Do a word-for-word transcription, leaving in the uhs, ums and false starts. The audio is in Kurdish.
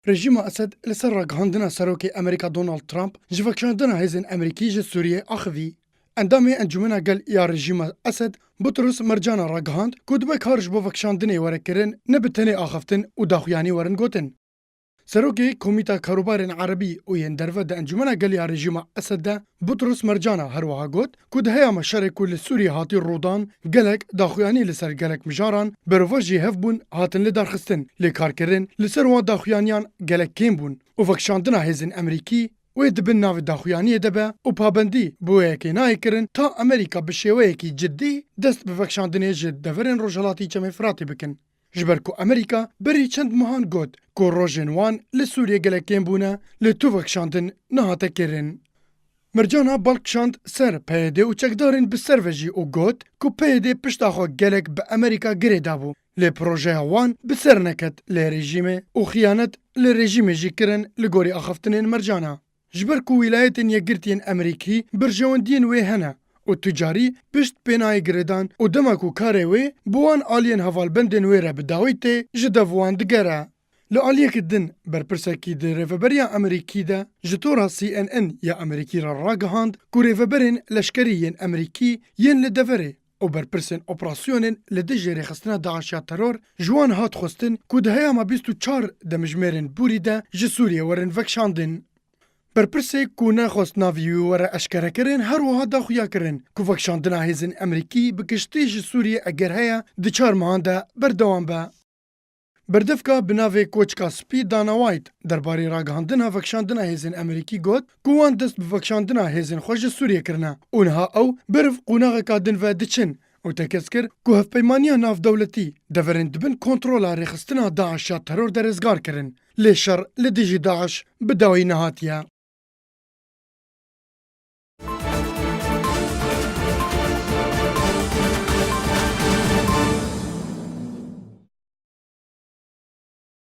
Rejîma Esed li ser ragihandina Serokê Amerîka Donald Trump ji vekişandina hêzên Amerîkî ji Sûriyê axivî. Endamê Encûmena Gel ya rejîma Esed, Butrus Mercana ragihand ku dibe kar ji bo vekişandinê were kirin, ne bi tenê axiftin û daxuyanî werin gotin. Serokê Komîta Karûbarên Erebî û yên Derve di Encûmena Gel ya rejîma Esed de, Butrus Mercana her wiha got ku di heyama şerê ku li Sûriyê hatî rûdan, gelek daxuyanî li ser gelek mijaran berovajî hev bûn hatin lidarxistin, lê karkirin li ser wan daxuyaniyan gelek kêm bûn û vekişandina hêzên Amerîkî wê di bin navê daxuyaniyê de be û pabendî bi wê yekê nayê kirin ta Amerîka bi şêweyekî cidî dest bi vekişandinê ji deverên rojhelatî Çemê Firatê bikin. Ji ber ku Amerîka berî çend mehan got ku rojên wan li Sûriyê gelek kêm bûne, lê tu vekişandin nehate kirin. Mercana bal kişand ser P Y D û çekdarên bi ser ve jî û got ku P Y D pişta xwe gelek bi Amerîka girê dabû, lê projeya wan bi ser neket, lê rejîmê û xiyanet li rejîmê jî kirin, li gorî axaftinên Mercana. Ji ber ku Wîlayetên Yekgirtiyên Amerîkî berjewendiyên wê hene û tu carî pişt pê nayê girêdan û dema ku karê wê bi wan aliyên hevalbendên wê re bi dawî tê, ji dev wan digere. Li aliyekî din, berpirsekî di Rêveberiya Amerîkî de ji tora C N N ya Amerîkî re ragihand ku rêveberên leşkerî yên Amerîkî yên li deverê û berpirsên operasyonên li dijî rêxistina DAIŞ ya teror ji wan hat xwestin ku di heyama bîst û çar demjimêrên borî de ji Sûriyê werin vekişandin. Berpirsê ku nexwest navê wî were eşkerekirin, her wiha daxuya kirin ku vekişandina hêzên Amerîkî bi giştî ji Sûriyê eger heye di çar mehan de berdewam be. Berdevka bi navê Koçka Spî Dana White derbarê ragihandina vekişandina hêzên Amerîkî got ku wan dest bi vekişandina hêzên xwe ji Sûriyê kirine û niha ew beriv qonaxeka din ve diçin û tekez kir ku hevpeymaniya navdewletî deverên di bin kontrola rêxistina DAIŞ ya teror de rizgar kirin, lê şer li dijî DAIŞ bi dawî nehatiye.